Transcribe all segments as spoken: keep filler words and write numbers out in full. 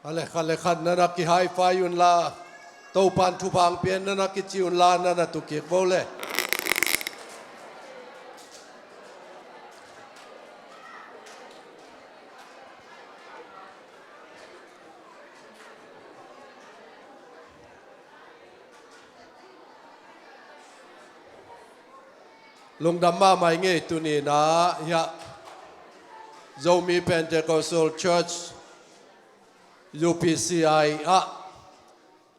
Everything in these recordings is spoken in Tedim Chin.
A le khat le khat na na ki-high five un la, Topan thupha hong pia in na na kici un la, na na tu kik vo le. Lungdam mahmah ing ei. Tuni-in ah hiah Zomi Pentecostal Church, U P C I ah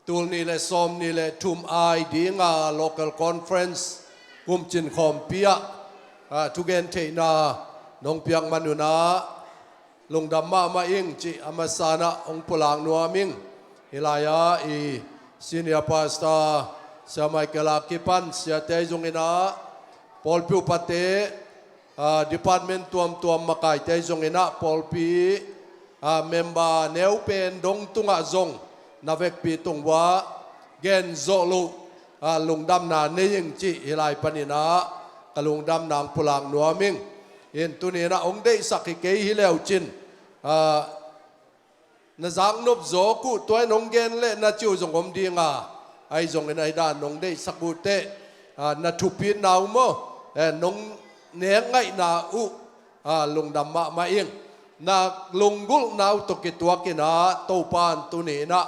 tul nih le sawmnih le thum a ding a local conference kumcin khawmpi ah, ah, thugen theihna nong piak man un ah lungdam mahmah ing cih a masa-in ah hong pulak nuam ing. Hih lai-ah i senior pastor Sia Michael a kipan siate zongin ah, pawlpi upate, ah, department tuamtuam makaite zongin ah, pawlpi, ah, member neu pen dong tungah zong na vekpi tung uah gen zawh loh, ah, lungdamna nei ing cih hih lai panin ah ka lungdamna hong pulak nuam ing. In tuni-in ah hong deihsak hi kei hi leu cin, ah, na zaknop zawk uh, tua in hong gen leh na ci uh zong om ding a, ahi zongin ahi dan nong deihsak uh teh, ah, na thupitna uh maw, eh, nong nek ngaihna uh, ah, lungdam mahmah ing. Na lunggulhna uh tawh kituakin ah Topan tuni-in ah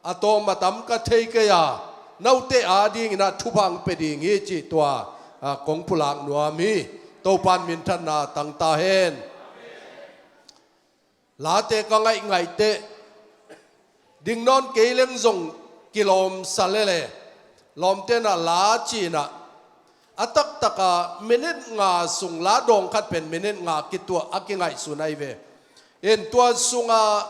a tawm a tam ka thei kei a, note a dingin ah thupha hong pia ding hi cih tua, ah, kong pulak nuam hi. Topan minthanna tang ta hen. Late ka ngaihngaih teh ding nawn kei leng zong kilawmsa lele. Lawmte in ah la ci-in ah a taktak a minit nga sung la dawng khat pen minit nga kituah a kingaihsun ahi ve. In tua sungah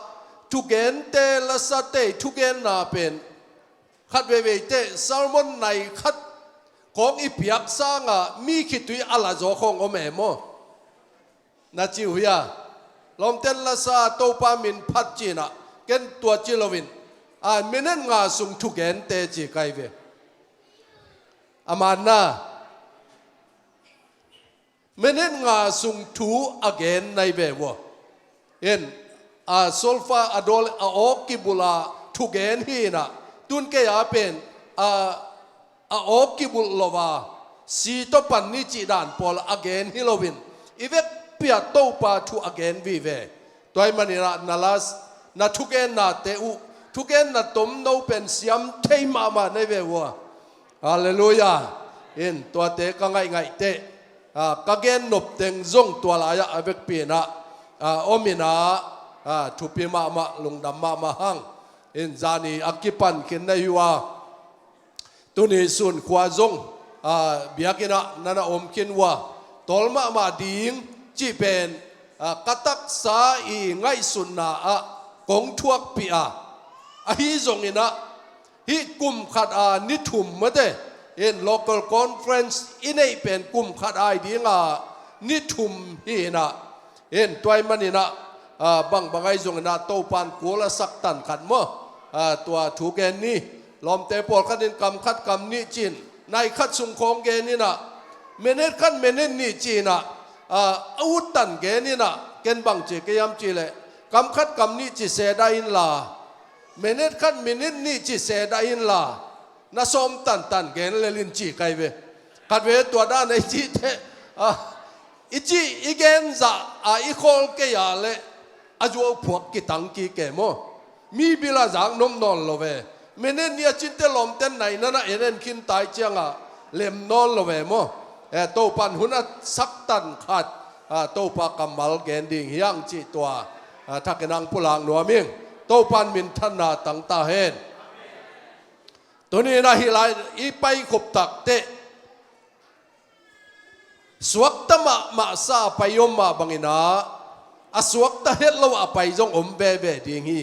thugente, lasate thugenna pen khat veivei teh sermon nai khat khawng i piak sangah mi khitui a la zaw khawng om e maw? Na ci uh hia? Lawmten lasa Topa min phat ci-in ah, ken tua ci loin, a minit nga sung thugente ci ka hi ve. A manna minit nga sung thu a gen na hi ve ua. In, a solfa a dawl a awk kibulh a thugen hi-in ah, tun kei a pen a a awk kibulh lo a, si tawh pan ni cih dan pawl a gen hi loin, i vekpi-a Topa thu a gen vive. Tua ahih manin ah na las, na thugennate uh, thugenna tomno pen siam thei mahmah na hi ve ua. Halleluiah. In tuate ka ngaihngaih teh, ah, ka gen nop teng zong tua lai-ah a vekpi-in ah, ah, om in ah, ah, thupi mahmah, lungdam mahmah hang. In zani a kipan khin na hi ua. Tuni sun khua zong, ah, biakinn ah na na om khin ua, tawl mahmah ding cih pen, ah, ka taksa i ngaihsutna ah kong thuakpih a, ahi zongin ah hih kum khat a ni thum mate, in local conference i neih pen kum khat a ding a ni thum hi-in ah, in tua ahih manin ah, ah, bangbang ahi zongin ah Topan kul a sak tan khat maw, ah, tua thu gen ni. Lawmte pawlkhat in kam khat kam nih ci-in, nai khat sung khawng gen in ah, minit khat minit nih ci-in ah, ah, a ut tan gen in ah, ken bang ci kei hiam cih leh, kam khat kam nih ci se dah inla, minit khat minit nih ci se dah inla, na sawm tantan gen lel in ci ka hi ve. Khat ve tua dan a i cih teh, ah, i cih i gen zah a i khawl kei a leh a zuau phuak kitang kik e maw. Mi bil a zak nop nawn lo ve. Minit nih a cin teh lawmten nai na na en en khin tai ciangah lem nawn lo ve maw. Eh, Topan hun a sak tan khat, ah, Topa kammal gen ding hi hang cih tua, ah, thakin hong pulak nuam ing. Topan minthanna tang ta hen. Tuni-in ah hih lai i paikhop tak teh, suakta mahmah sa a pai om mah bangin ah, a suakta het lo a pai zong om veve ding hi.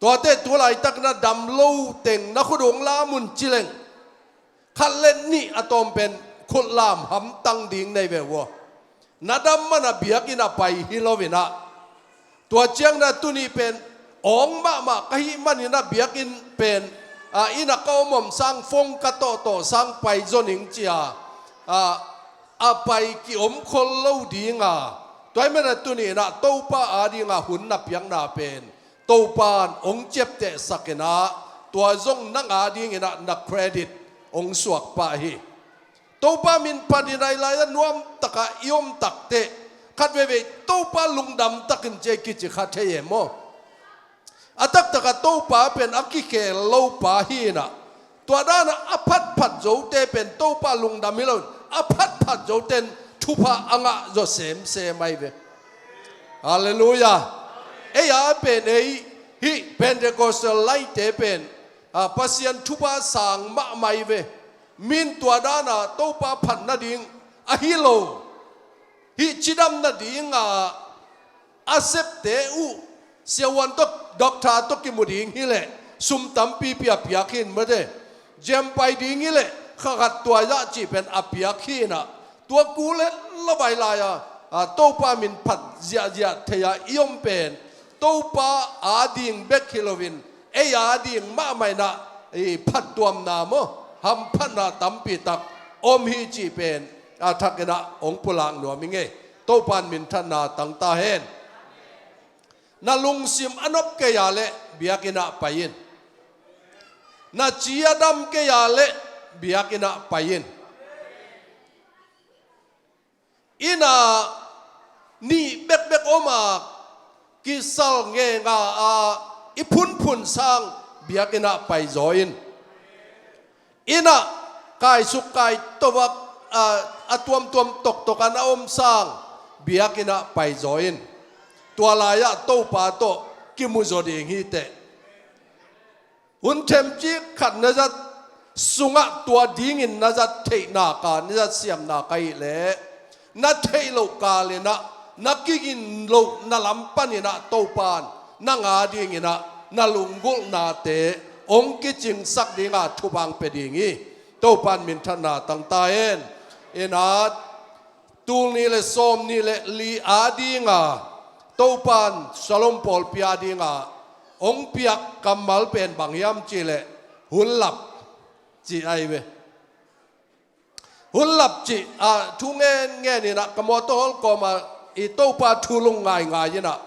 Tuate tu laitakin ah dam lo teng na khut hong lam un ci leng, khat le nih a tawm pen khut lam hamtang ding na hi ve ua. Na dam man a biakinn a pai hi loin ah, tua ciangin ah tuni pen awng mahmah ka hih manin ah biakinn pen, ah, inn ah ka om om sang, phone ka tawhtawh sang pai zaw ning ci-a, ah, a pai ki-om khol lo ding a, tua ahih manin ah tuni-in ah Topa a dingah hun na piakna pen Topan hong ciaptehsak in ah, tua zong nang a dingin ah na credit hong suak pah hi. Topa min phat in ah, hih lai-ah nuamtakah i om takteh, khat veivei Topa lungdam takin ci-a kici kha thei e maw? A taktakah Topa pen a kikhel lopa hi in ah, tua danah a phatphat zote pen Topa lungdam hi loin, a phatphat zote in thupha a ngah zaw semsem ahi ve. Halleluiah. Ei a pen ei, hih Pentecostal laite pen, a, Pasian thupha sang mahmah hi ve. Min tua danah Topa phat nading ahi lo, hih cidam nading a, a septe uh, siavuan tawh, doctor tawh kimu ding hileh sum tampipi a piak hi in, mate, gym pai ding hileh kha khat tua zah cih pen a piak hi in ah, tua kul het lo vai lai-a, a, Topa min phat ziahziah thei-a i om pen Topa a ding bek hi loin, ei a ding mahmah in ah, i phattuamna maw, hamphatna tampi tak om hi cih pen a thakin ah hong pulak nuam ing e. Topan minthanna tang ta hen. Na lungsim a nop kei a leh biakinn ah pai in. Na ci a dam kei a leh biakinn ah pai in. Inn ah nih bekbek om a, kisal ngenga a, i phunphun sang biakinn ah paizaw in. Inn ah kaisuk kaito a, a, a tuamtuam toktok a na om sang biakinn ah paizaw in. Tua lai-ah Topa tawh kimuzaw ding hi teh. Hun themcik khat na zat sungah tua dingin na zat theih nak a, na zat siam nak ahih leh, na theih loh kal in ah, na kigin loh na lam panin ah Topan nang a dingin ah na lunggulhnate hong kicingsak ding a thupha hong pia ding hi. Topan minthanna tang ta hen. Inn ah tul nih le sawm nih le li a ding a, Topan Shalom pawlpi a ding a hong piak kammal pen bang hiam cih leh, hun lap cih ahi ve. Hun lap cih, a, thu ngenngen in ah, ka mawtaw hol kawm a, i Topa thu lungngaingai in ah,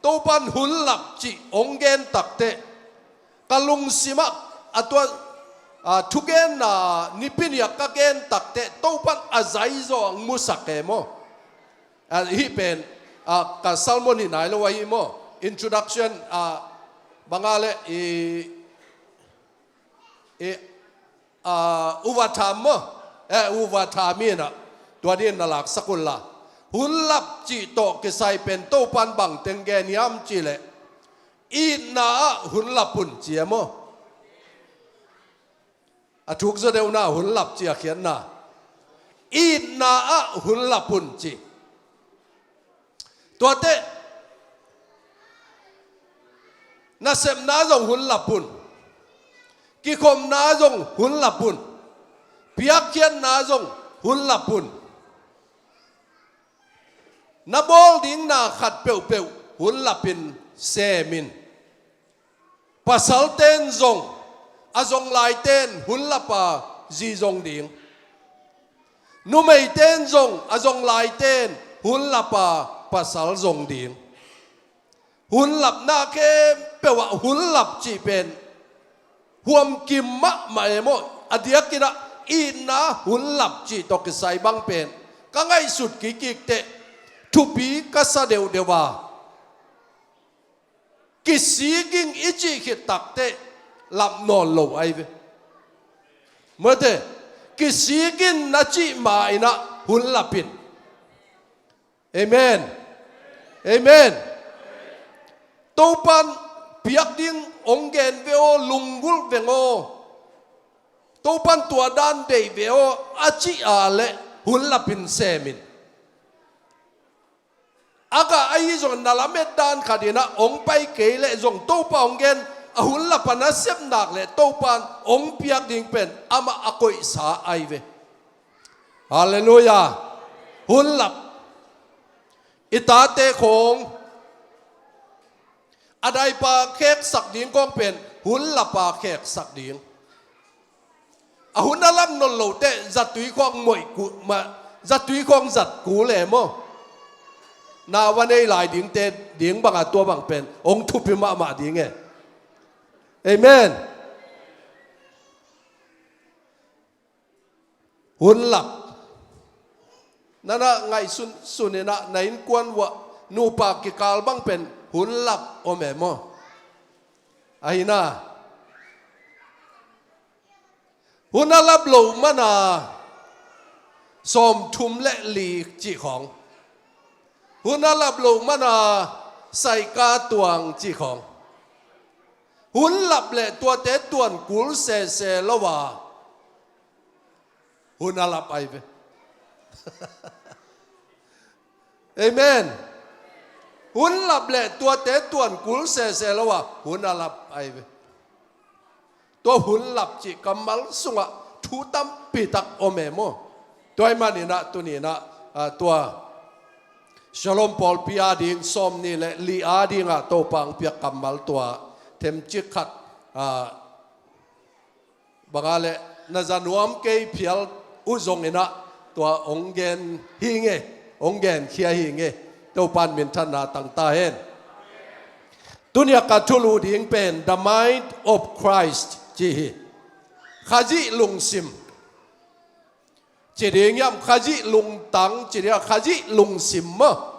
Topan hun lap cih hong gen takteh, ka lungsim ah, a tua, a, thugenna nipiniak ka gen takteh, Topan a zaizaw hong musak e maw? A, hih pen, a, ka sermon hi nai lo ahi maw? Introduction, a, bang a leh, i, i, a, uvatham maw? Eh, uvatham in ah, tua dingin na laksak un la. Hun lap cih tawh kisai pen Topan bang teng gen hiam cih leh, itna ah hun lap un ci e maw? A thuk zaw deuhna, hun lap cih a khiatna, itna ah hun lap un ci. Tuate, nasepna zong hun lap un, kikhopna zong hun lap un, piakkhiatna zong hun lap un. Na bawl ding na khat peuhpeuh hun lapin sem in. Pasalten zong, a zong laiten hun lap a zi zong ding. Numeiten zong, a zong laiten hun lap a pasal zong ding. Hun lapna khempeuh ah hun lap cih pen huamkim mahmah e maw? A diakin ah itna hun lap cih tawh kisai bang pen ka ngaihsut kikkik teh thupi ka sa deuhdeuh a, kisik ing i cih khit takteh lap nawn lo ahi ve. Mate, kisik in na cih ma in ah hun lap in. Amen. Amen. Topan piak ding hong gen ve aw, lunggulh veng aw. Topan tua dan deih ve aw, a cih a leh hun lapin sem in. A gah ahi zong na lamet dan khat in ah hong pai kei leh zong Topa hong gen, a hun lap a na sep nak leh Topan hong piak ding pen amah a koihsa ahi ve. Halleluiah. Hun lap. I tate khawng, a daipa kheksak ding khawng pen hun lap a kheksak ding. A hun a lap nawn lo teh zatui khawng moih kul, ma, zatui khawng zat kul e maw? na va nei lai dingte ding banga tua bang pen hong thupi mahmah ding e. Amen. Hun lap. Nana ngaihsun suninah na innkuan uah nupa kikal bang pen hun lap om e maw? Ahina. Hun a lap loh mana sawmthum le li cih khawng. Hun a lap loh mana saika tuang cih khawng. Hun lap le tuate tuan kul sese lo a hun a lap ai ve. Amen. Hun lap le tuate tuan kul sese lo a hun a lap ai ve. Tua hun lap cih kammal sungah thu tampi tak om e maw? Tua ahih maninah tuninah, ah, tua Shalom pawlpi ading sawm nih le li adingah Topa hong piak kammal tua themcik khat, ah, banga le na za nuam kei phial uh zonginah tua hong gen hi nge, hong genkhia hi nge. Topan minthanna tang ta hen. Tunia ka thulu ding pen The Mind of Christ ci hi. Khazih lungsim ci ding hiam, Khazih lungtang ci ding hiam, Khazih lungsim maw?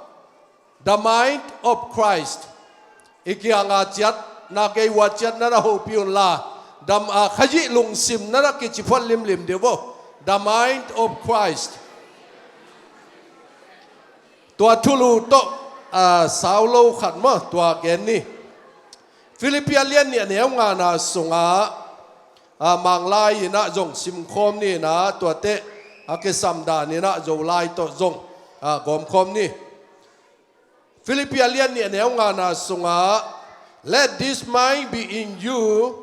The mind of Christ. I kianga ciat na kei ua ciat nana hopih unla dam a Khazih lungsim nana kici phuat limlim dih vo. The mind of Christ. Tua thulu tawh, ah, sau lo khat maw, tua gen ni. Filippi a lian nih a neu ngana sungah, ah, Manglai inah zong simkhawm ninah tuate a kisam daninah Zolai tawh zong, ah, gawmkhawm ni. Filippi a lian nih a neu ngana sungah, "Let this mind be in you,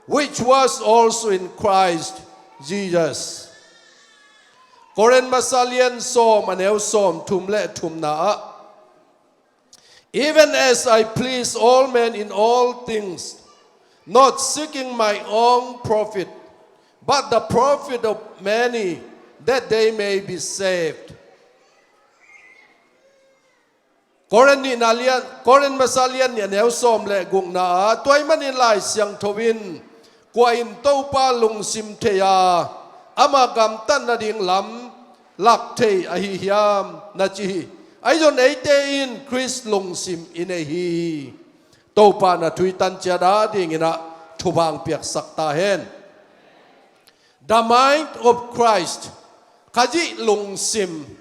which was also in Christ Jesus." Korin masa lian sawm a neu sawm thum le thumna ah, "Even as I please all men in all things, not seeking my own profit, but the profit of many, that they may be saved." Korin nihna lian, Korin masa lian nih a neu sawm le gukna ah, "Tua ahih manin Lai Siangtho in, kua in Topa lungsim thei a, ama gamtat nading lam lak thei ahi hiam?" na ci hi. Ahi zong eite in Khrist lungsim i nei hi. Topa na thu i tan ciat a dinginah thupha hong piaksak ta hen. The mind of Christ. Khazih lungsim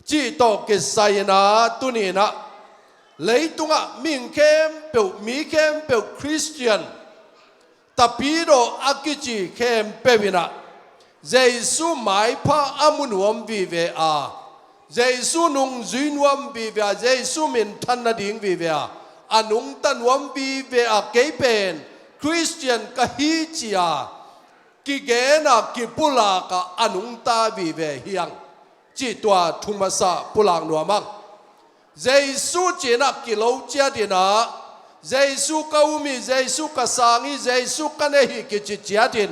cih tawh kisai inah tuninah leitungah mihing khempeuh, mi khempeuh Khristian, tapidaw a kici khempeuh inah Jesu maipha a mu nuam vive a, Jesu nungzui nuam vive a, Jesu minthan nading vive a, a nungta nuam vive a, kei pen Khristian ka hi ci-a kigen a kipulak a a nungta vive hi hang. Cih tua thu masa pulak nuam ang. Jesu cinah kilo ciatinah, Jesu ka um hi, Jesu ka sang hi, Jesu ka nei hi kici ciatin,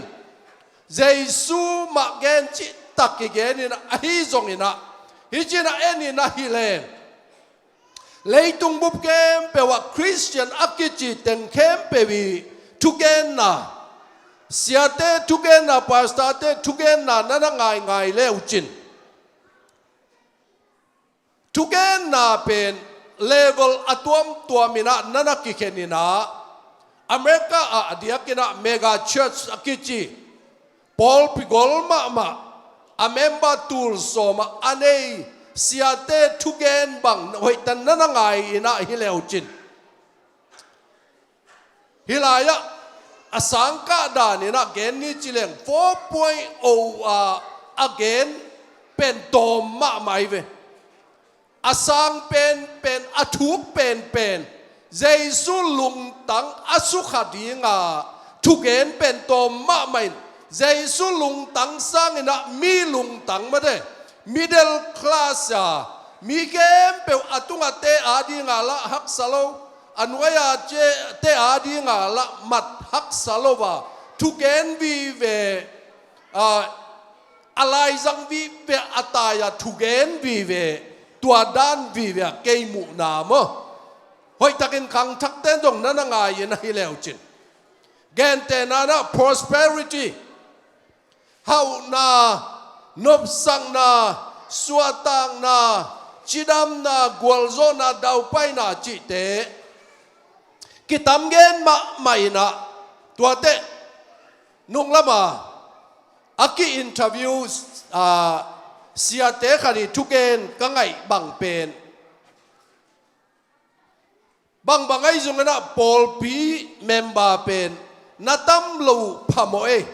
Jesu mah gen cihtak kigenin ahi zonginah, hih cinah enin ahi leng, leitung bup khempeuh ah Khristian a kici teng khempeuh i thugenna, siate thugenna, pastorte thugenna nana ngaingai le uh cin, thugenna pen level a tuamtuam inah nana kikhen inah, America ah a diakinah mega church a kici, pawlpi gol mahmah, a member tul sawmah a nei siate thugen bang hoihtan nana ngai inah hi le uh cin. Hih lai-ah a sangkah daninah gen ni ci leng four point oh a, a gen pen tawm mahmah hi ve. A sang penpen, a thuk penpen, Jesu lungtang a sukha dinga thugen pen tawm mahmah in, Jesu lungtang sanginah mi lungtang mate, middle class a, mi khempeuh a tungah te a dinga lah haksa lo, a nuai-a te a dinga lah mat haksa lo a, thugen vive, a, a laizang vive, a tai-a thugen vive, Tua dan vive a kei muhna maw, hoihtakin khangthakte zong na na ngai in ahi leucin, gentehna in ah prosperity, hauhna, nopsakna, suahtakna, cidamna, gualzawhna, daupaina cihte kitam gen mahmah in ah, tuate nung lama a ki-interview, ah, siate khat i thugen ka ngaih bang pen, bangbang ahi zongin ah pawlpi member pen na tam lo uh phamawh ei,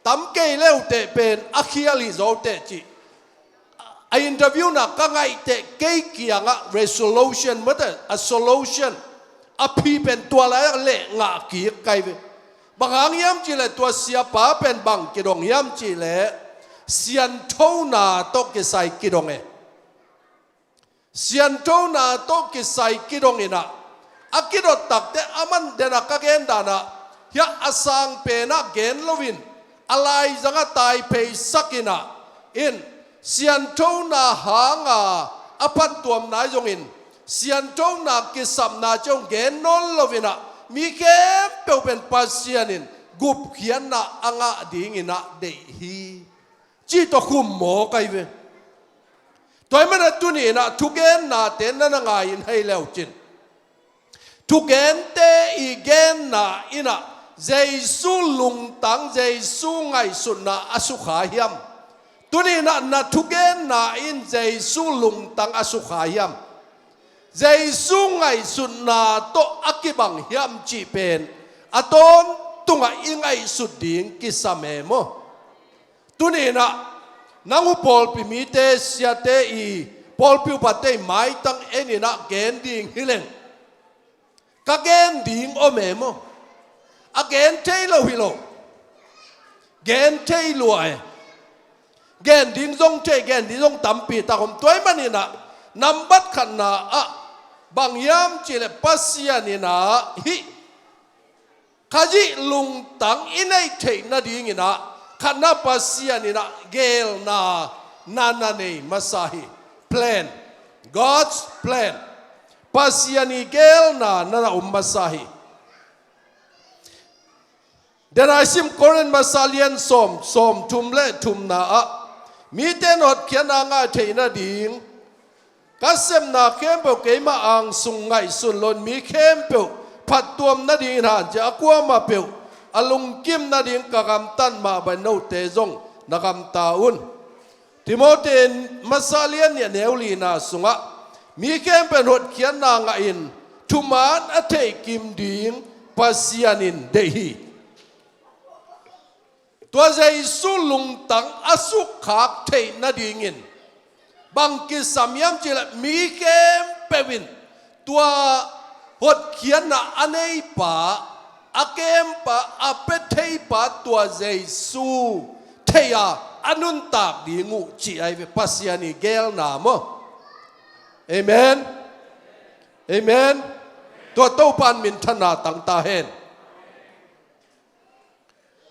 tam kei leuteh pen a khial hi zawteh cih a interview-na ka ngaihteh kei kiangah resolution mate, a solution, a phi pen tua lai-ah leh ngah kik kai ve. Bang hang hiam cihleh tua siapa pen bang kidong hiam cihleh sianthona tawh kisai kidong e. Sianthona tawh kisai kidong in ah, a kidot takte a man den a ka gen dan ah, hiah a sang pen ah gen loin, a laizang ah taiphei sak in ah, in sianthona hanga a phattuamna ahi zongin, sianthona kisapna ci hong gen nawn lo in ah, mi khempeuh pen Pasian in gupkhiatna a ngah dingin ah deih hi, cih tawh khum mawk ahi ve. Tua ahih manin ah tuni-in ah thugennate na na ngai in ahi leucin, thugente i genna in ah Jesu lungtang, Jesu ngaihsutna a sukha hiam? Tuni-in ah na thugenna in Jesu lungtang a sukha hiam? Jesu ngaihsutna tawh a kibang hiam cih pen a tawntungah i ngaihsut ding kisam e maw? Tuni-in ah nang uh pawlpi mite, siate i pawlpi upate i maitang en in ah gen ding hi leng, ka gen ding om e maw? A gen thei lo hi lo. Gen thei lua e. Gen ding zong thei, gen ding zong tampi tak om. Tua ahih manin ah nambat khatna ah bang hiam cihleh Pasian in ah hih Khazih lungtang i neih theih nadingin ah, khatna Pasian in ah geelna na na nei masa hi. Plan. God's plan. Pasian i geelna na na om masa hi. Dena i sim Korin masa lian sawm, sawm thum le thumna ah, mite in hotkhiatna ngah theih nading, ka sepna khempeuh keima angsung ngaihsun loin mi khempeuh phattuam nadingin hanciam a, kuamah peuh a lungkim nading ka gamtat mah bangin note zong na gamta un. Timoti masa lian nih a neu lina sungah, mi khempeuh in hotkhiatna ngahin thuman a theihkim ding Pasian in deih hi. Tua Jesu lungtang a sukkhak theih nadingin bang kisam hiam cihleh mi khempeuh in tua hotkhiatna a neipa, a kempa, a pia theipa tua Jesu thei-a a nuntak ding uh cih ahi ve, Pasian i geelna maw? Amen. Amen. Tua Topa in minthanna tang ta hen.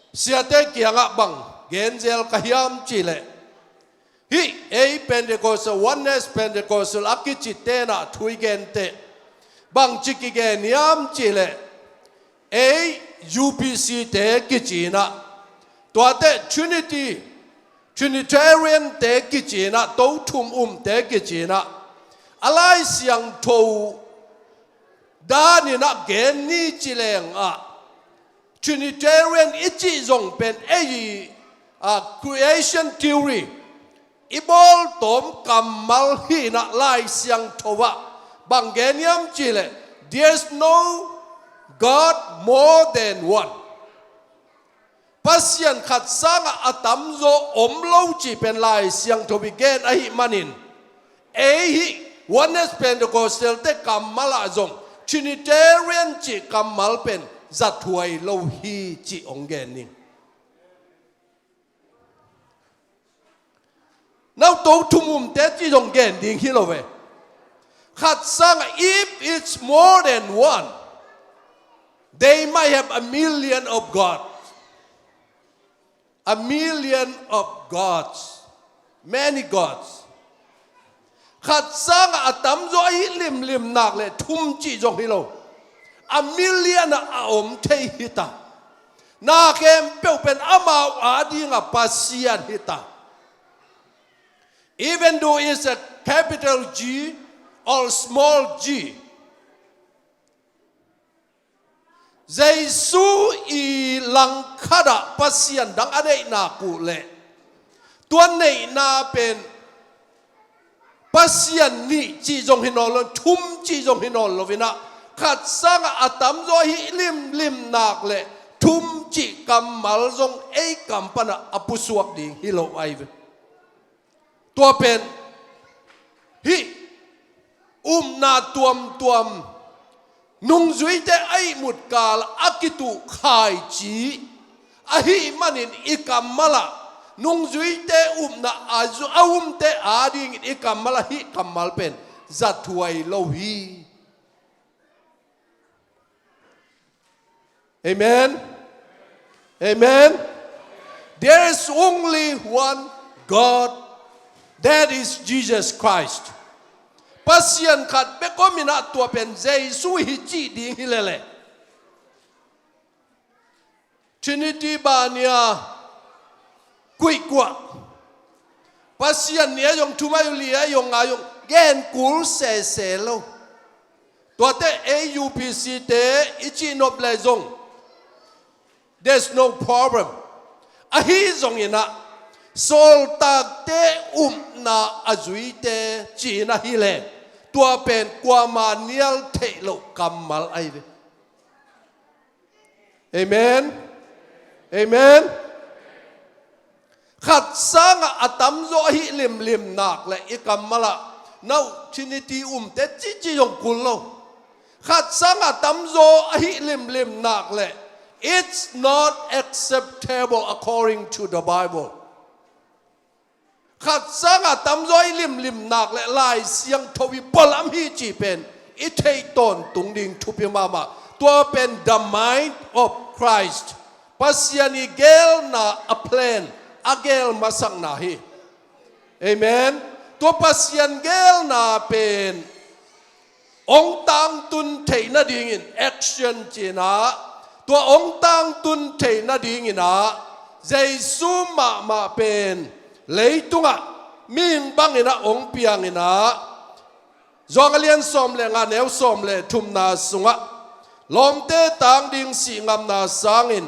Siate kiangah bang genzel ka hiam cihleh, hih ei Pentecostal, Oneness Pentecostal a kicite in ah thu i genteh bangci kigen hiam cihleh, ei U P C te kici in ah, tuate Trinity, Trinitarian te kici in ah, To Thum Umte kici in ah, a Lai Siangtho danin ah gen ni ci leng ah, Trinitarian i cih zong pen ei, a, creation theory i bawltawm kammal hi in ah, Lai Siangtho ah bang gen hiam cihleh, "There's no God more than one." Pasian khat sangah a tamzaw om lo cih pen Lai Siangtho i gen ahih manin, ei hih Oneness Pentecostal te kammal ah zong Trinitarian cih kammal pen zathuai lo hi cih hong gen ning. Nau To Thum Umte cih zong gen ding hi lo ve. Khat sangah, if it's more than one, they might have a million of gods. A million of gods. Many gods. Khat sangah a tamzaw a hih limlim nak le thum cih zong hi lo. A million ah a om thei hi ta. Na khempeuh pen amau adingah Pasian hi ta. Even though it's a capital G or small g, Jesu i langkhatah Pasian dang a neihna kuh leh tua neihna pen Pasian nih cih zong hi nawn lo, thum cih zong hi nawn lo inah, khat sangah a tamzaw a hih limlim nak le thum cih kammal zong ei kam panah a pusuak ding hi lo ahi ve. Tua pen hih upna tuamtuam, nungzuite a ihmut kal a kituh khaici ahih manin i kammalah nungzuite upna a zu-, a umte adingin i kammalah hih kammal pen zathuai lo hi. Amen. Amen. There is only one God, that is Jesus Christ. Pasian khat bek om inah tua pen Jesu hi cih ding hi lele. Trinity bania kuihkuah, Pasian nih a zong thum a zong li a zong nga zong gen kul sese lo. Tuate A U P C te i cihnop le zong, there's no problem. Ahi zong inah sawltakte upna a zuite cihna hi le tua pen kuama nial theih loh kammal ahi ve. Amen. Amen. Khat sangah a tamzaw a hih limlim nak le i kammalah no Trinity umte cici zong kul lo. Khat sangah a tamzaw a hih limlim nak le it's not acceptable according to the Bible. Khat sangah tamzaw i limlim nak le Lai Siangtho i pualam hi cih pen i theih tawntung ding thupi mahmah. Tua pen the mind of Christ, Pasian i gelna a plan, a gel masakna hi. Amen. Tua Pasian gelna pen hong tangtun theih nadingin action cinah, tua hong tangtun theih nadinginah Jesu mahmah pen leitungah mihing banginah hong pianginah, Johan a lian sawm le nga neu sawm le thumna sungah lawmte tang ding sih ngamna sangin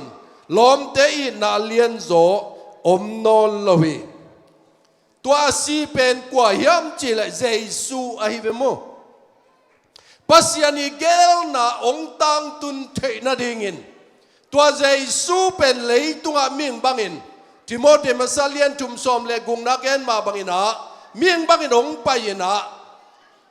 lawmte itna a lianzaw om nawn lo hi. Tua a si pen kua hiam cihleh Jesu ahi ve maw? Pasian i gelna hong tangtun theih nadingin tua Jesu pen leitungah mihing bangin, Timothy masa lian thum sawm le gukna gen mah banginah mihing bangin hong pai inah,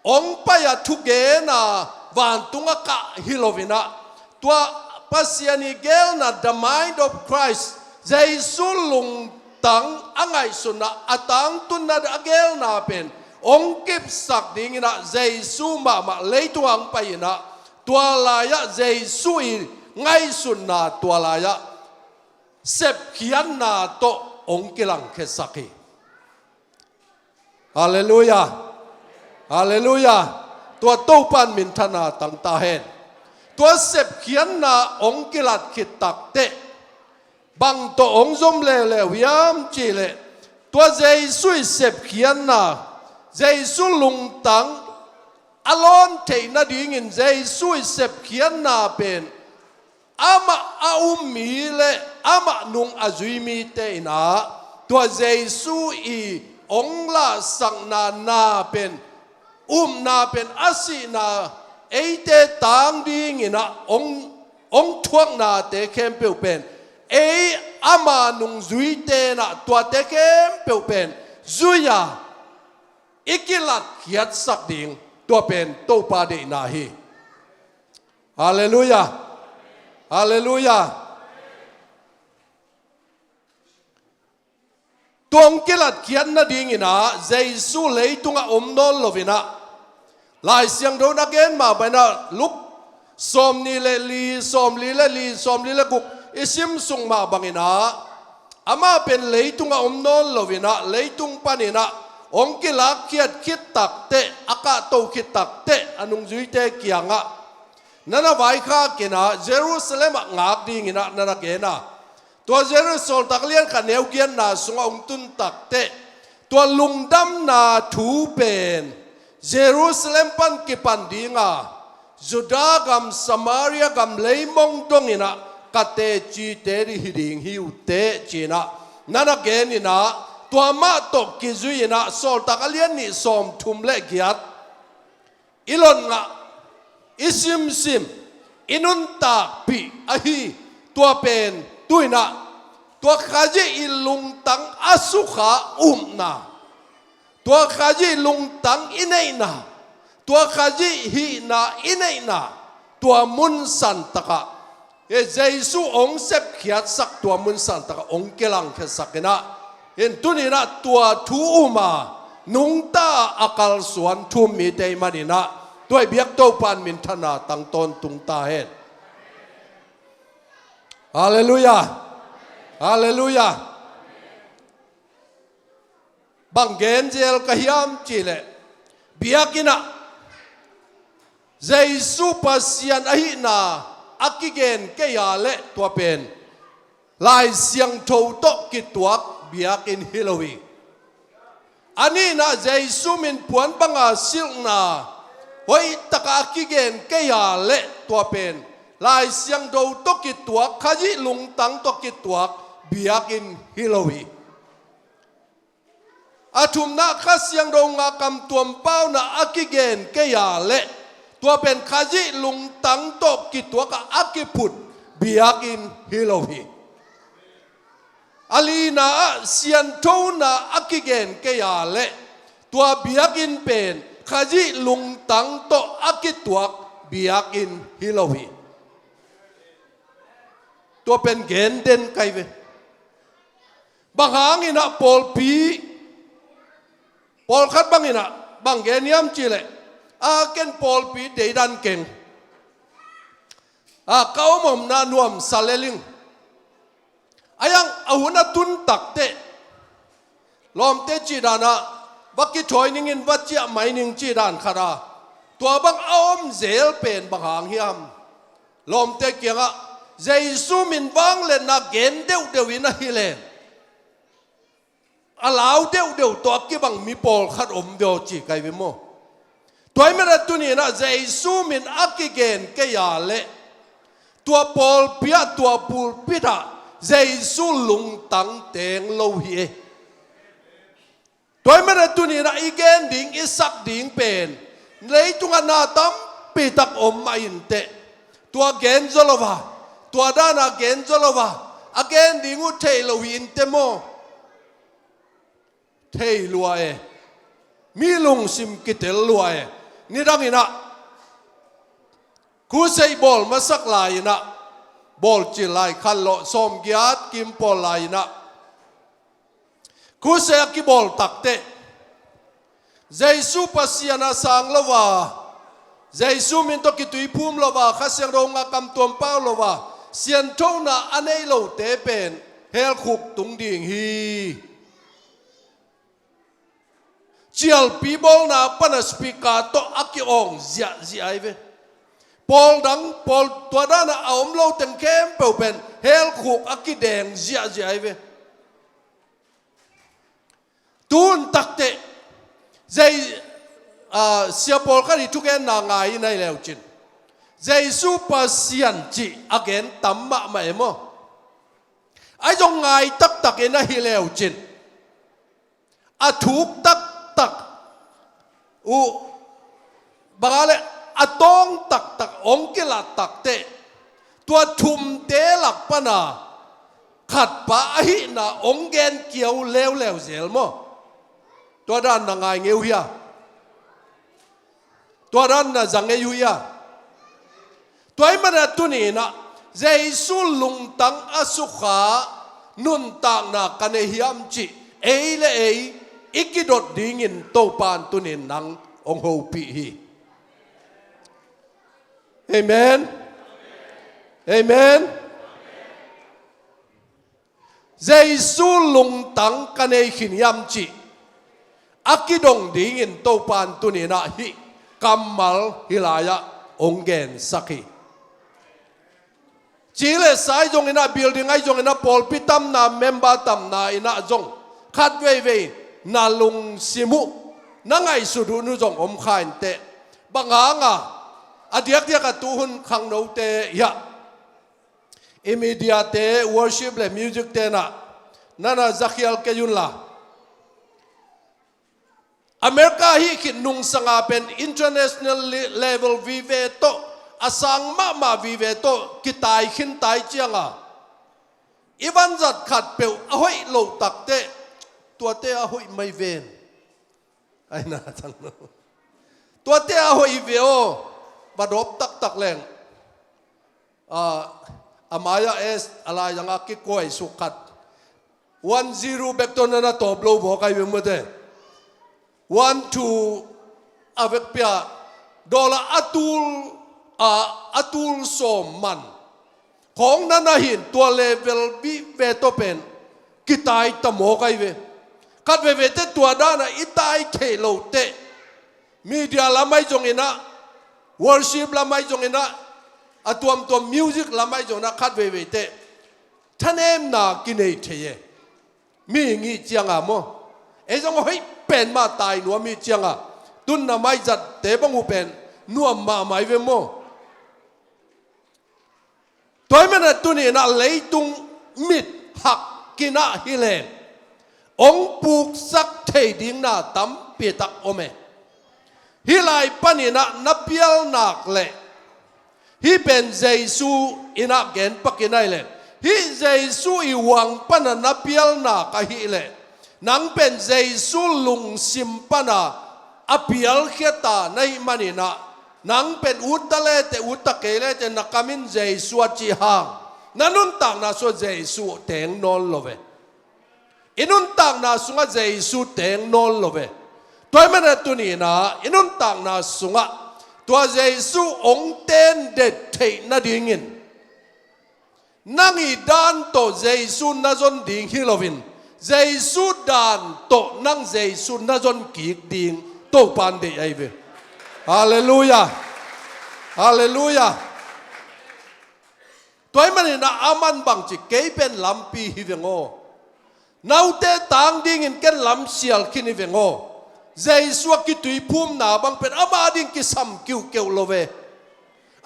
hong pai-ah thugena vantung a kah hi lo inah, tua Pasian i gelna, the mind of Christ, Jesu lungtang a ngaihsutna, a tangtunna, a gelna pen hong kipsak dinginah Jesu mahmah leitungah hong pai inah, tua lai-ah Jesu i ngaihsutna, tua lai-ah sepkhiatna tawh hong kilangkhiasak hi. Halleluiah. Halleluiah. Tua Topan minthana tangta hen. Tua sepkhiatna hong kilat khit takteh bang tawh hong zom leuleu hiam cihleh, tua Jesu i sepkhiatna, Jesu lungtang a lawn theih nadingin Jesu i sepkhiatna pen amah a um mi le amah nung a zui mite inah tua Jesu i hong lahsakna na pen, upna pen a sihna eite tang dinginah hong, hong thuaknate khempeuh pen ei ama nungzuite inah tuate khempeuh pen zui-a i kilatkhiatsak ding, tua pen Topa deihna hi. Halleluiah. Halleluiah. Tua hong kilatkhiat nadinginah Jesu leitungah om nawn loinah Lai Siangtho na gen mah banginah Luke sawmnih le li, sawmli le li, sawmli le guk i simsuk mah banginah amah pen leitungah om nawn loinah leitung paninah hong kilakkhiat khit takteh, a kahto khit takteh a nungzuite kiangah na na vaikhak inah Jerusalem ah ngak dinginah na na gen a, tua Jerusalem sawltak lian khat neu giatna sungah hong tun takteh, tua lungdamna thu pen Jerusalem pan kipan dinga Judah gam, Samaria gam leimong donginah ka tecite dih hi ding hi uh teh, ci-inah na na gen inah, tua mah tawh kizui inah Sawltak a lian nih sawmthum le giat i lotngah, i simsim, i nuntakpih ahi tua pen tu-inah tua Khazih i lungtang a sukha upna, tua Khazih lungtang i neihna, tua Khazih hihna i neihna, tua mun santakah, e, Jesu hong sepkhiatsak tua mun santakah hong kilangkhiatsak inah, in tuninah tua thu uma nungta a kalsuan thu um mite i maninah, tua i biak Topa in minthanna tang tawntung ta hen. Halleluiah. Halleluiah. Bang gen zel ka hiam cihleh, biakinn ah Jesu Pasian ahihna a kigen kei a leh tua pen Lai Siangtho tawh kituak biakinn hi lo hi. A nihna Jesu min puan banga silhna hoihtaka a kigen kei a leh tua pen Lai Siangtho tawh kituak, Khazih lungtang tawh kituak biakinn hi lo hi. A thumna Kha Siangtho ngah kam tuam pauna a kigen kei a leh tua pen Khazih lungtang tawh kituak a, a kiphut biakinn hi lo hi. A lina ah sianthona a kigen kei a leh tua biakinn pen Khazih lungtang tawh a kituak biakinn hi lo hi. Tua pen gen den kai ve. Bang hanginah pawlpi, pawlkhat banginah bang gen hiam cihleh, a ken pawlpi deidan keng, a ka omomna nuamsa lel ing. A iang a hun a tun takteh lawmte cih danah va kithawi ningin va ciah mai ning cih dan khat a, tua bang a om zel pen bang hang hiam? Lawmte kiangah Jesu min vangliatna gen deuhdeuh in ahi len a lau deuhdeuh tawh a kibang mi pawlkhat om deuh ci kai ve maw? Tua i mena tuninah Jesu min a kigen kei a leh tua pawlpi ah, tua pulpit ah Jesu lungtang teng lo hi e. Tua i mena tuninah i gen ding, i sak ding pen leitungah na tampitak om mah inteh, tua gen zaw lo a, tua dana gen zaw lo a, a gen ding uh thei lo hi inteh maw? Thei lua e. Mi lungsim kitel lua e. Nidanginah crusade bawl masak lai-inah, bawl cil lai khanlawh sawmgiat kim pawl lai-inah crusade a kibawl takteh Jesu Pasian a sang lo a, Jesu min tawh kituiphum lo a, Kha Siangtho ngah kam tuam pau lo a, sianthona a nei lote pen hell khuk tung ding hi. Cialpi bawlna pana speaker tawh a ki-awng ziahziah ai ve. Pawl dang, pawl tua dana a om lo teng khempeuh pen hell khuk a kideng ziahziah ai ve. Tun takteh Jei, a, sia pawlkhat i thugenna ngai in ahi leucin, Jesu Pasian cih a gen tam mahmah e maw? Ahi zong ngai taktak in ahi leucin, a thuk taktak uh, bang a le, a tawng taktak hong kilat takteh tua thumte lak pana khatpa ahihna hong gen kiau leuleu zel maw? Tua dan na ngai ngei uh hia? Tua dan na za ngei uh hia? Tua ahih manin a tuni-in ah Jesu lungtang a sukha nuntakna ka nei hiam cih ei le ei i kidot dingin Topa in tuni-in nang hong hopih hi. Amen. Amen. Jesu lungtang ka nei khin hiam cih a kidong dingin Topan tuni-in ah hih kammal hih lai-ah hong gensak hi. Ci le sa ahi zongin ah, building ahi zongin ah, pawlpi tamna, member tamna in ah zong khat veivei na lungsim uh, na ngaihsut uh nu zong om kha inteh. Bang hanga? A diakdiak a tuhun khangnote hiah i media te, worship le music te in ah na na zakhial kei un la. America hih khit nungsanga pen international le-, level vive tawh, a sang mahmah vive tawh kitai khin tai cianga i vanzat khat peuh a hoih loh takteh, tuate a hoih mai ven. Ai na tang lo. Tuate a hoih ve aw, va dawp taktak leng. Ah, a mai-ah S, a laizangah kikuai suk khat. One zero bek tawh na na tawp lo baw kai ve mawte. One two a vekpi-a dollar a tul, a, a tul sawm man khawng na na hi in, tua level vive tawh pen kitai ta maw kai ve. Khat veivei teh tua dana i tai theih loh teh, media lam ahi zongin ah, worship lam ahi zongin ah, a tuamtuam music lam ahi zongin ah khat veivei teh thanemna kinei thei e. Mi ngih cianga maw, ei zong hoih pen mah tai nuam hi cianga, tunna maizatte bang uh pen nuam mahmah hi ve maw. Tua ahih manin ah tuni-in ah leitung mit hak kinah hileh hong puksak thei ding na tampi tak om e. Hih lai panin ah na pial nak leh, hih pen Jesu in ah gen pakin ahih leh, hih Jesu i huang pana na pial nak ahih leh, nang pen Jesu lungsim pana a pialkhia ta na hih manin ah, nang pen ut ta leteh ut ta kei leteh na kam in Jesu a cih hang, na nuntakna sungah Jesu teng nawn lo ve. I nuntakna sungah Jesu teng nawn lo ve. Tua ahih manin ah tuni-in ah i nuntakna sungah tua Jesu hong ten det theih nadingin, nang i dan tawh Jesu na zon ding hi loin, Jesu dan tawh nang Jesu na zon kik ding Topan deih ahi ve. Halleluiah. Halleluiah. Tua ahih manin ah aman bangci, kei pen lampi hi veng aw. Naute tang dingin ken lamsial khin hi veng aw. Jesu a kituiphumna bang pen ama ding kisam kiuhkeuh lo ve.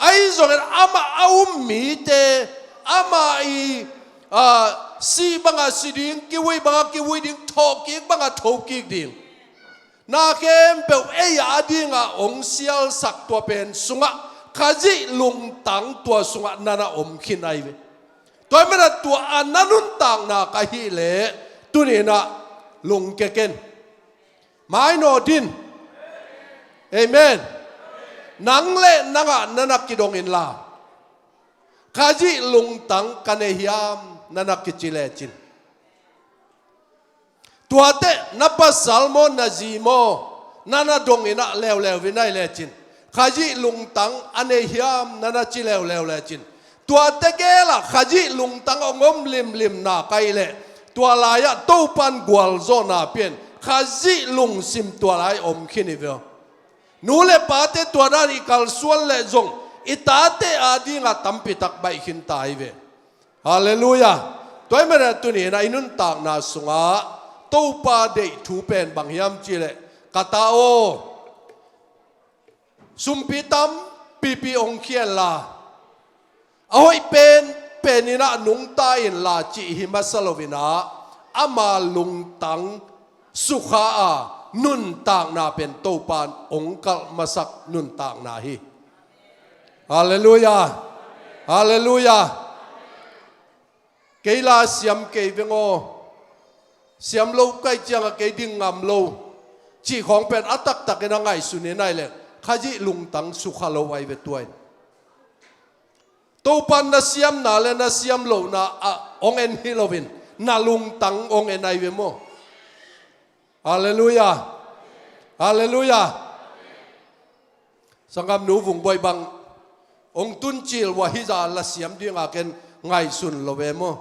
Ahi zongin amah a um mite, amah i, ah, sih banga si ding, kivui banga kivui ding, thokik banga thokik ding. Na khempeuh ei a dinga hong sialsak tua pen sungah Khazih lungtang tua sungah na na om khin ahi ve. Tua ahih manin ah tua a na nuntakna ka hih leh tuni-in ah lungkia ken. Mainawt in. Amen. Nang le nangah na na kidong inla, Khazih lungtang ka nei hiam na na kici lecin, tuate na pasal maw, na zi maw, na na dong in ah leuleu in ahih lecin, Khazih lungtang a nei hiam na na ci leuleu lecin, tuate gelah Khazih lungtang hong om limlim nak ahih leh, tua lai-ah Topan gualzawhna pia in, Khazih lungsim tua lai om khin hi ve aw. Nu le pate tua dan i kalsuan leh zong i tate a dinga tampi tak baih khin ta hi ve. Halleluiah. Tua ahih manin ah tuni-in ah i nuntakna sungah Topa deih thu pen bang hiam cih leh, ka ta aw, sumpi tampipi hong khia inla, a hoih penpen in ah nungta inla cih hi masa loin ah, ama lungtang sukha a nuntakna pen Topan hong kalh masak nuntakna hi. Halleluiah. Halleluiah. Kei la siam kei veng aw. Siam lo ka hih ciangah kei ding ngam lo cih khawng pen a taktakin a ngaihsun in ahih leh, Khazih lungtang sukha lo ahi ve tua in. Topan na siamna le na siam lohna ah hong en hi loin, na lungtang hong en ahi ve maw. Halleluiah. Halleluiah. Sanggamnu Vungbuai bang hong tuncil uh a, hih zah la siam dinga ken ngaihsun lo ve maw.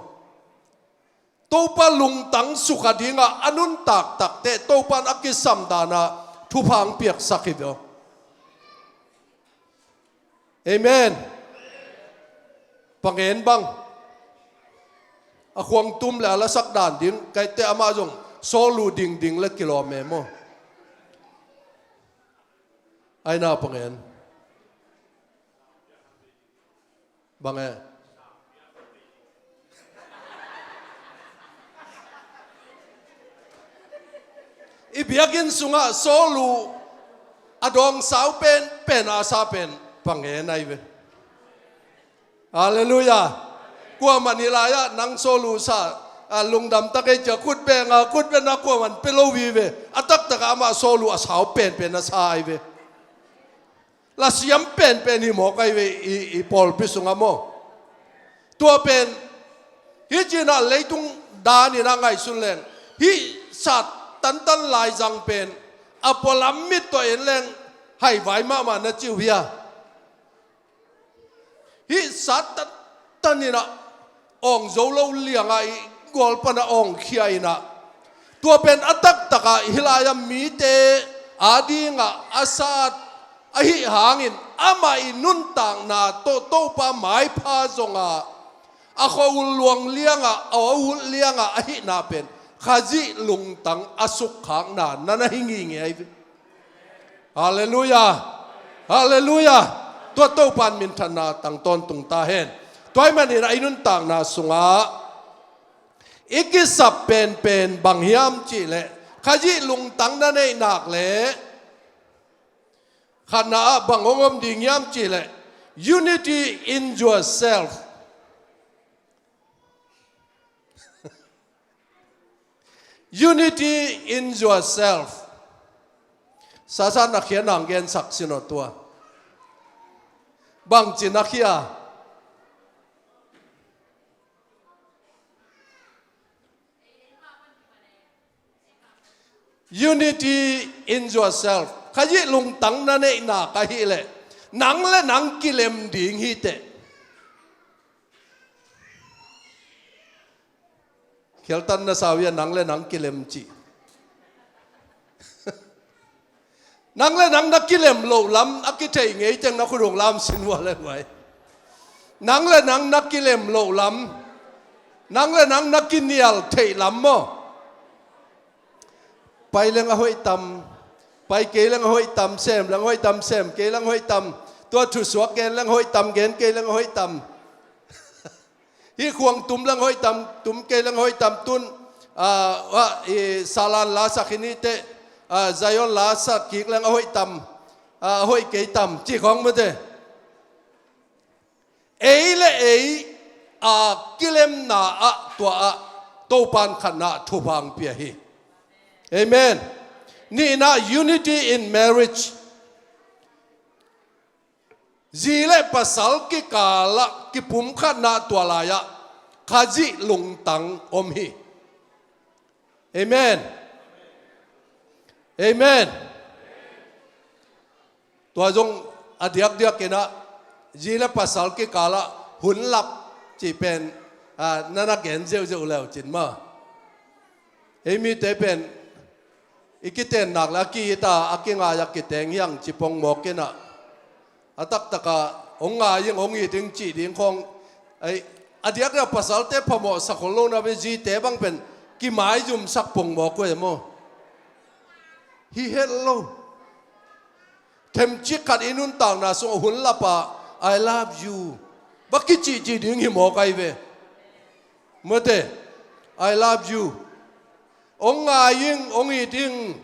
Topa lungtang sukha dingah a nuntak takte Topa in a kisam danah thupha hong piaksak hi ve aw. Amen. Pangen bang a khuang tum le a lasak dan ding kaite amah zong sawlu dingding le kilawm e maw? Aina pangen bang e? I biakinn sungah sawlu a dawngsau pen pen a sa pen pangen ai ve. Halleluiah. Kuamah ni lai-ah nang sawlu sa a lungdam tak ei cia khut benga khut benna kuamah pia lo vive. A taktakah amah sawlu a sau penpen a sa ai ve. Lasiam penpen hi mawk ai ve i, i pawlpi sungah maw? Tua pen hi cinah leitung daninah ngaihsun leng hih sat tantan laizang pen a pualam mit tawh en leng haivai mahmah na ci uh hia? Hih sat tantan inah awng zo lo liangah i gual panah awng khia inah tua pen a taktakah hih lai-a mite a dingah a sat ahi hangin amah i nuntakna tawh Topa maipha zongah a khua-ul luang liangah a aw-ul liangah ahihna pen Khazih lungtang a sukkhakna na na hi ngingei. Halleluiah. Halleluiah. Tua Topa in minthanna tang tawntung ta hen. Tua ahih manin a i nuntakna sungah i kisap penpen bang hiam cihleh Khazih lungtang na neih nak leh khatna ah bang hong om ding hiam cihleh unity in yourself. Unity in yourself. Sasa na khia nang gensak sin aw tua. Bangci na khia? Unity in yourself. Khazih lungtang na neihna ka hih leh nang le nang kilem ding hi teh. Khialtan na sau ia nang le nang kilem cih. Nang le nang na kilem loh lam a kithei ngei teng na khudung lam sin ua le huai. Nang le nang na kilem loh lam. Nang le nang na kinial theih lam maw? Pai leng a hoih tam. Pai kei leng a hoih tam, sem leng a hoih tam, sem kei leng a hoih tam. Tua thusuak gen leng a hoih tam, gen kei leng a hoih tam. Hih khuang tum leng hoih tam, tum kei leng hoih tam tun. Ah, ah, i Salan la sak hi ni teh, ah, Zion la sak kik leng a hoih tam, ah, a hoih kei tam, ci khong mate. Ei le ei a kilemna ah tua ah Topan khatna thupha hong pia hi. Amen. Nihna, unity in marriage. Zi le pasal kikalah kipumkhatna tua lai-ah Khazih lungtang om hi. Amen. Amen. Tua zong a diakdiak inah zi le pasal kikalah hun lap cih pen, ah, na na gen zeuhzeuh leu cin maw? Ei mite pen i kiten nak le a ki-it a, a kingai a kiteng hiang ci pongmawk inah a taktakah hong ngai ing hong it ing cih ding khong. Ei, a diakdiak pasalte phamawh sak hong lo na ve, zite bang pen kimaizumsak pongmawk uh e maw? Hi het lo. Themcik khat i nuntakna sungah hun lap a, "I love you," va kicihcih ding hi mawk ai ve. Mate, "I love you." Hong ngai ing, hong it ing.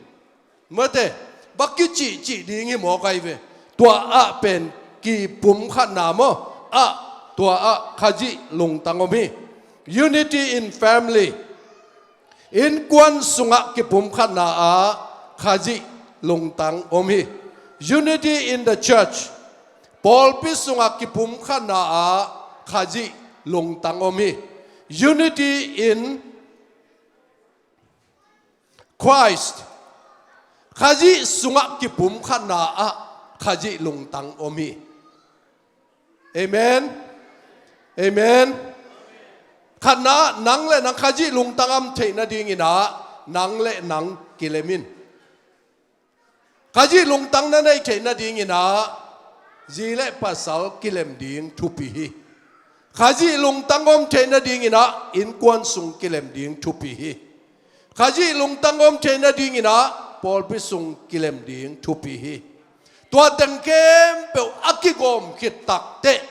Mate, va kicihcih ding hi mawk ai ve. Tua ah pen kipumkhatna maw? Ah, tua ah Khazih lungtang om hi. Unity in family. Innkuan sungah kipumkhatna ah Khazih lungtang om hi. Unity in the church. Pawlpi sungah kipumkhatna ah Khazih lungtang om hi. Unity in Christ. Khazih sungah kipumkhatna ah Khazih lungtang om hi. Amen. Amen. Khatna, nang le nang Khazih lungtang a om theih nadingin ah nang le nang kilem in. Khazih lungtang na neih theih nadingin ah zi le pasal kilem ding thupi hi. Khazih lungtang om theih nadingin ah innkuan sung kilem ding thupi hi. Khazih lungtang om theih nadingin ah pawlpi sung kilem ding thupi hi. Tua teng khempeuh a kigawm khit takteh,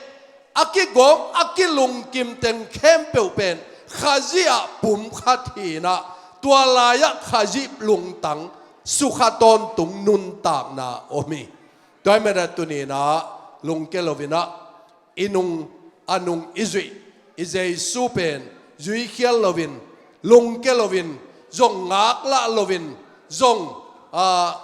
a kigawm, a kilungkim teng khempeuh pen Khazih ah pum khat hi-in ah, tua lai-ah Khazih lungtang sukha tawntung nuntakna om hi. Tua ahih manin ah tuni-in ah lungkia loin ah i nung, a nung i zuih, i Jesu pen zuikhial loin, lungkia loin, zong ngaklah loin, zong, ah,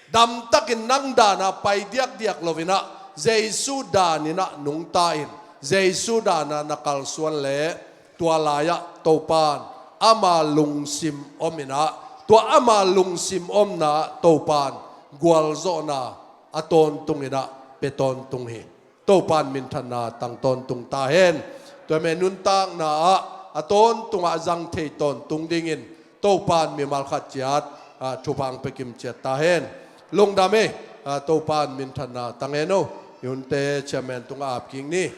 damtakin nang dan a pai diakdiak loin ah Jesu dan in ah nungta in, Jesu dan a na kalsuan leh tua lai-ah Topan ama lungsim om in ah, tua ama lungsim omna Topan gualzawhna a tawntung in ah pia tawntung hi. Topan minthanna tang tawntung ta hen. Tua ahih manin nuntakna ah a tawntung ah zang thei tawntung dingin Topan mimal khat ciat, ah, thupha hong pia kim ciat ta hen. Lungdam hi. Ah, Topan minthanna tang hen o. I hunte chairman tungah ap kik ni.